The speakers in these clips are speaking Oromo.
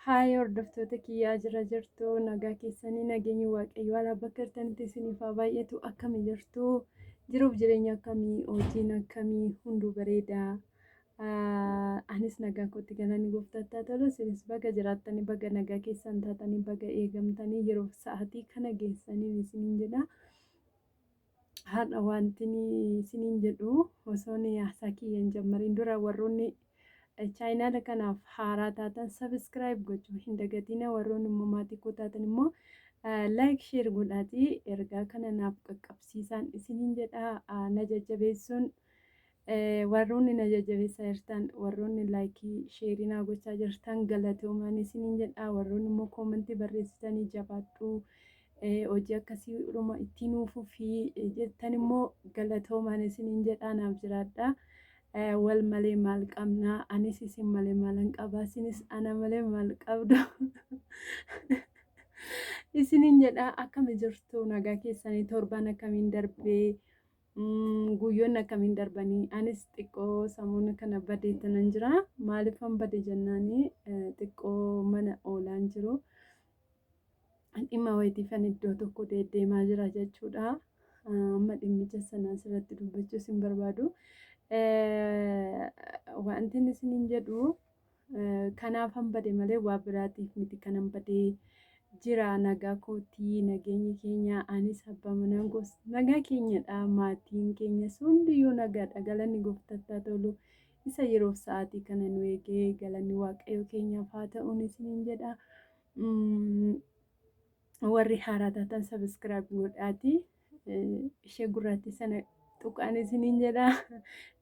Haay hordoftoota kiyyaa, jira jirtu? Nagaa keessanii? Nageenyi Waaqayyo alaa bakka jirtanitti isiniif haa baay'atu. Akkami jirtu? Jiruuf jireenya akkamii? Hojiin akkamii? Hunduu bareedaa. Anis nagaa kootti, galanni gooftaatti haa tolu. Isinis baga jiraattanii, baga nagaa keessan taatanii, baga eegamtanii yeroo sa'aatii kana geessaniin isiniin jedha. Har'a wanti isiniin jedhu, osoo haasaa kiyya hin jammariin dura, warroonni chaayinaala kanaaf haaraa taatan subscribe gochuu hin dagatina. Warroonni immoo maatii koo taatan immoo like, share godhaatii ergaa kana naaf qaqqabsiisaan isiniin jedha. Na jajjabeessuun, warroonni na jajjabeessaa jirtan, warroonni like, share naa gochaa jirtan, galatoomaan isiniin jedha. Warroonni immoo comment barreessitanii "Jabaadhu, hojii akkasii dhuma itti nuufuu fi" jettan immoo galatoomaan isiniin jedha. Naaf jiraadha. Wal malee maal qabnaa? Anis isin malee maalan qabaa? Isinis ana malee maal qabdu? Isiniin jedha. Akkami jirtu? Nagaa keessanii? Torban akkamiin darbee? Guyyoonni akkamiin darbanii? Anis xiqqoo samuuna kana badeetanan jira. Maaliifan bade jennaanii, xiqqoo mana oolaan jiru. Dhimma wayitiifan iddoo tokko deddeemaa jira jechuudha. Amma dhimmicha sana asirratti dubbachuus hin barbaadu. Wanti inni isiniin jedhu, kanaafan bade malee waa biraatiif miti. Kanan badee jira, nagaa kootii, nageenyi keenya, anis abbaa manaan koos nagaa keenyadha. Maatiin keenyas hundiyyuu nagaadha. Galanni gooftaatti haa tolu. Isa yeroof sa'aatii kana nu eegee galanni Waaqayyo keenyaaf haa ta'uun isiniin jedha. Warri haaraa taatan subscribe godhaati. Ishee gurraattii sana tuqaan isiniin jedha.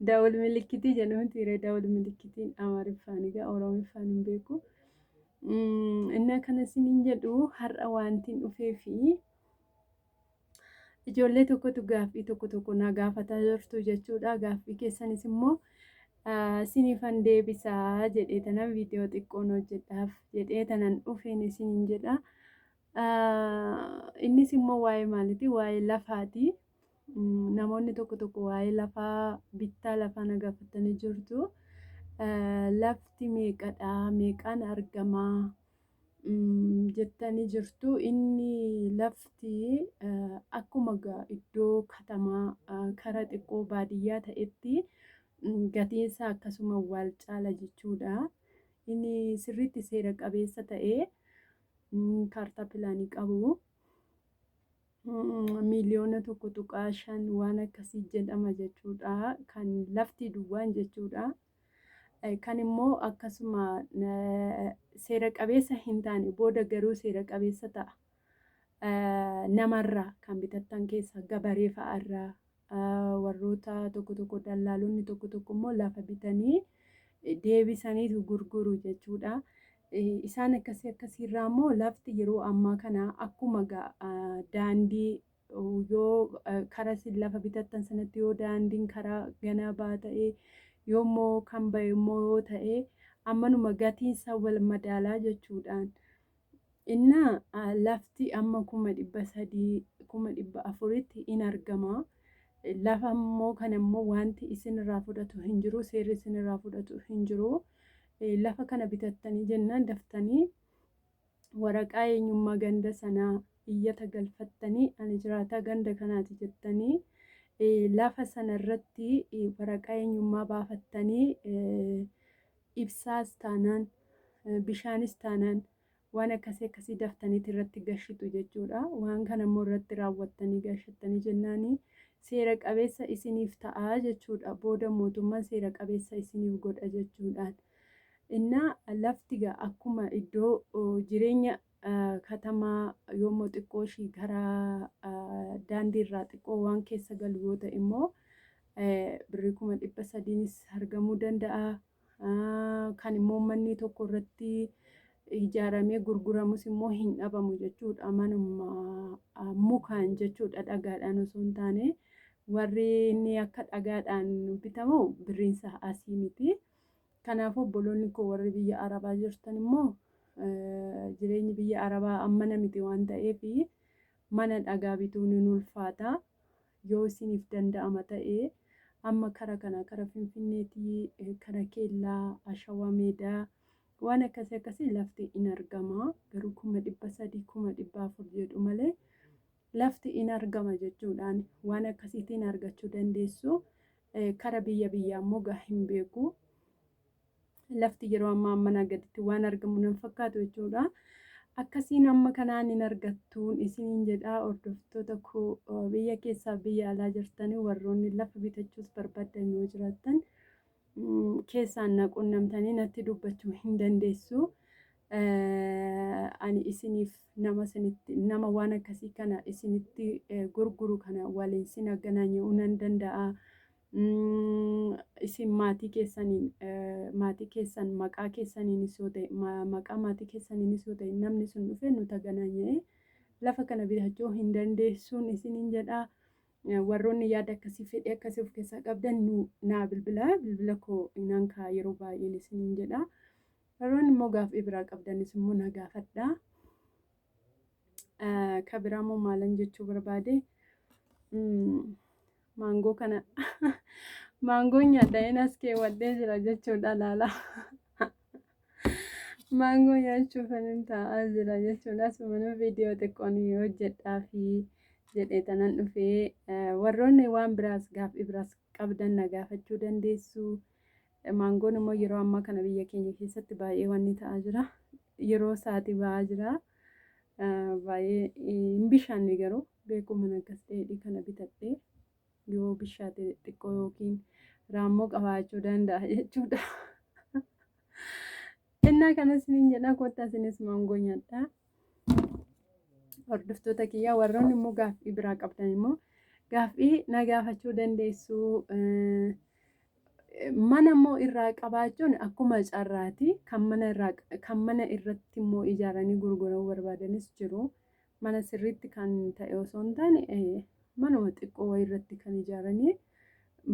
ደወል ምልክት jedhamti ree? ደወል ምልክት iin Amaariffaan egaa Oromiffaan hin beeku. Inni kana isiniin jedhu, har'a wanti dhufee fi ijoollee tokkotu gaaffii tokko tokko na gaafataa jirtu jechuudha. Gaaffii keessanis immoo isiniifan deebisaa jedhee tanan viidiyoo xiqqoon hojjedhaaf jedhee tanan dhufeen isiniin jedha. Innis immoo waa'ee maaliiti? Waa'ee lafaati. Namoonni tokko tokko waa'ee lafaa, bittaa lafaa na gaafatanii jirtu. Lafti meeqadha? Meeqaan argamaa? Jettanii jirtu. Inni lafti akkuma iddoo katamaa kara xiqqoo baadiyyaa ta'etti gatiin isaa akkasuma wal caala jechuudha. Inni sirriitti seera qabeessa ta'ee kaartaa pilaanii qabu 1.5 miliyoona waan akkasii jedhama jechuudha. Kan lafti duwwaan jechuudha. Kan immoo akkasuma seera qabeessa hin taane, booda garuu seera qabeessa ta'a. Namarraa kan bitattan keessa gabaree fa'arraa, warroota tokko tokko, dallaalonni tokko tokko immoo lafa bitanii deebisaniitu gurguru jechuudha. Isaan akkasii akkasiirraa immoo lafti yeroo ammaa kana akkuma daandii, yoo karaa isin lafa bitattan sanatti yoo daandiin karaa ganaa baa ta'e, yoommoo kan ba'e immoo yoo ta'e, ammanuma gatiinsa wal madaalaa jechuudhaan. Innaa lafti amma 300,000, 400,000tti in argama. Lafa immoo kana immoo wanti isinirraa fudhatu hin jiru, seerri isinirraa fudhatu hin jiru. Lafa kana bitattanii jennaan daftanii waraqaa eenyummaa ganda sanaa iyyata galfattanii, "Ani jiraataa ganda kanaati" jettanii, lafa sana irratti waraqaa eenyummaa baafattanii, ibsaas taanaan bishaanis taanaan waan akkasii akkasii daftaniiti irratti gashitu jechuudha. Waan kana immoo irratti raawwattanii gashattanii jennaanii seera qabeessa isiniif ta'a jechuudha. Booda mootummaan seera qabeessa isiniif godha jechuudhaan. Innaa lafti gaa akkuma iddoo jireenya katamaa, yoommoo xiqqoo ishii gara daandiirraa xiqqoo waan keessa galu yoo ta'e immoo birrii 300,000nis argamuu danda'a. Kan immoo manni tokko irratti ijaaramee gurguramus immoo hin dhabamu jechuudha. Manuma mukaan jechuudha, dhagaadhaan osoo hin taane. Warri inni akka dhagaadhaan bitamu birriinsaa asii miti. Kanaafuu obboloonni koo warri biyya Arabaa jirtan immoo, jireenyi biyya Arabaa ammana miti waan ta'eef mana dhagaa bituun ni ulfaata. Yoo isiniif danda'ama ta'e amma kara kana, kara Finfinneetii, kara Keellaa, Ashawaa Meedaa, Waan akkasii akkasii lafti in argama. Garuu 300,000 400,000 jedhu malee lafti in argama jechuudhaan waan akkasiitiin argachuu dandeessu. Kara biyya biyyaa immoo gaa hin beeku. Lafti yeroo ammaa mana gaditti waan argamu nan fakkaatu jechuudha. Akkasiin amma kanaan hin argattuun isiniin jedhaa, hordoftoota koo biyya keessaa biyya alaa jirtanii, warroonni lafa bitachuus barbaaddan yoo jiraattan keessaan na qunnamtanii natti dubbachuu hin dandeessu. Ani isiniif nama isinitti nama waan akkasii kana isinitti gurguru kana waliin sin agganaanya'uu nan danda'a. Isin maatii keessaniin, maatii keessan maqaa keessaniinis yoo ta'e, maqaa maatii keessaniinis yoo ta'e, namni sun dhufee nu taganaanya'ee lafa kana bitachuu hin dandeessuun isiniin jedhaa. Warroonni yaada akkasii, fedhii akkasii of keessaa qabdan nu naa bilbilaa, bilbila koo nan kaa yeroo baay'een isiniin jedha. Warroonni immoo gaaffii biraa qabdanis immoo na gaafadhaa. Ka biraa immoo maalan jechuu barbaade, maangoo kana, maangoon nyaadheen as keewwadhee jira jechuudha laala. Maangoo nyaachuuf anin taa'aa jira jechuudha. Asumaan viidiyoo xiqqoon hojjedhaa fi jedhee tanan dhufee, warroonni waan biraas gaaffii biraas qabdan na gaafachuu dandeessu. Maangoon immoo yeroo ammaa kana biyya keenya keessatti baay'ee wanni ta'aa jira. Yeroo isaatii ba'aa jira. Baay'ee hin bishaanne, garuu beekuma akkas dheedhii kana bitadhee yoo bishaate xiqqoo yookiin raammoo qabaachuu danda'a jechuudha. Innaa kanas niin jedha, kottaa isinis maangoo nyaadhaa. Hordoftoota kiyyaa, warroonni immoo gaaffii biraa qabdan immoo gaaffii na gaafachuu dandeessu. Mana immoo irraa qabaachuun akkuma carraati. Kan mana irraa, kan mana irratti immoo ijaaranii gurguruu barbaadanis jiru. Mana sirriitti kan ta'e osoo hin taane manuma xiqqoo wayii irratti kan ijaaranii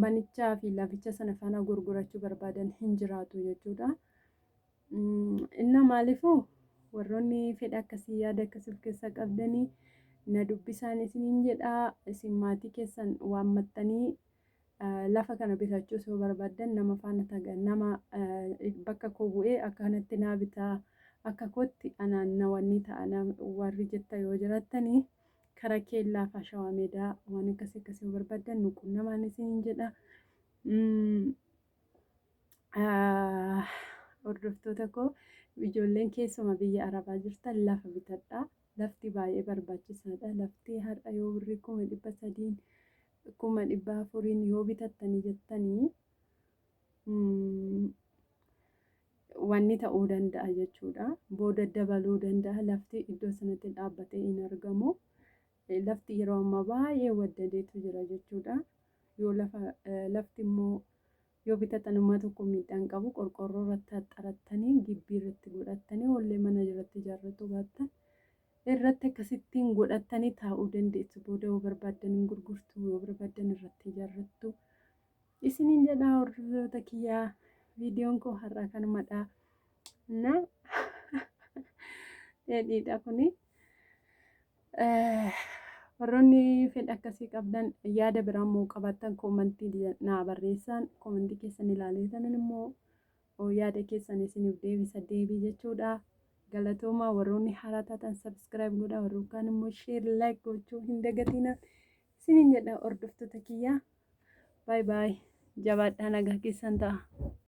manichaa fi laficha sana faana gurgurachuu barbaadan hin jiraatu jechuudha. Innaa maaliifuu warroonni fedha akkasii, yaada akkasii of keessaa qabdanii na dubbisaan isiniin jedhaa. Isin maatii keessan waammattanii lafa kana bitachuu osoo barbaaddan nama faana taga nama bakka koo bu'ee akka kanatti naa bitaa, akka kootti anaan na wanni ta'a warri jetta yoo jiraattanii, kara keellaa fi Shawaa Meedaa waan akkasii akkasii yoo barbaaddan nu qunnamaan isiniin jedha. Hordoftoota koo, ijoolleen keessuma biyya Arabaa jirtan lafa bitadhaa. Lafti baay'ee barbaachisaadha. Lafti har'a yoo birrii 300,000n 400,000n yoo bitattanii jettanii wanni ta'uu danda'a jechuudha. Booda dabaluu danda'a. Lafti iddoo sanatti dhaabbatee hin argamu. Lafti yeroo ammaa baay'ee waddadeetu jira jechuudha. Yoo lafa lafti immoo yoo bitatan uumaa tokko miidhaan qabu, qorqorroo irratti haxxarattanii, gibbii irratti godhattanii, ollee mana irratti ijaarrachuu baattan irratti akkasittiin godhattanii taa'uu dandeessu. Booda yoo barbaaddan hin gurgurtu, yoo barbaaddan irratti ijaarrattu. Isiniin jedhaa, hordoftoota kiyyaa, viidiyoon koo har'aa kanumadha. Na dheedhiidha kuni. Warroonni fedha akkasii qabdan, yaada biraa immoo qabaattan koomantii naa barreessaan, koomantii keessan ilaaleetanin immoo yaada keessan isiniif deebisa deebii jechuudha. Galatoomaa. Warroonni haaraa taatan subscribe godhaa, warroonni kaan immoo share, like gochuu hin dagatinaa isiniin jedha, hordoftoota kiyyaa. Baay baay, jabaadhaa, nagaa keessan ta'a.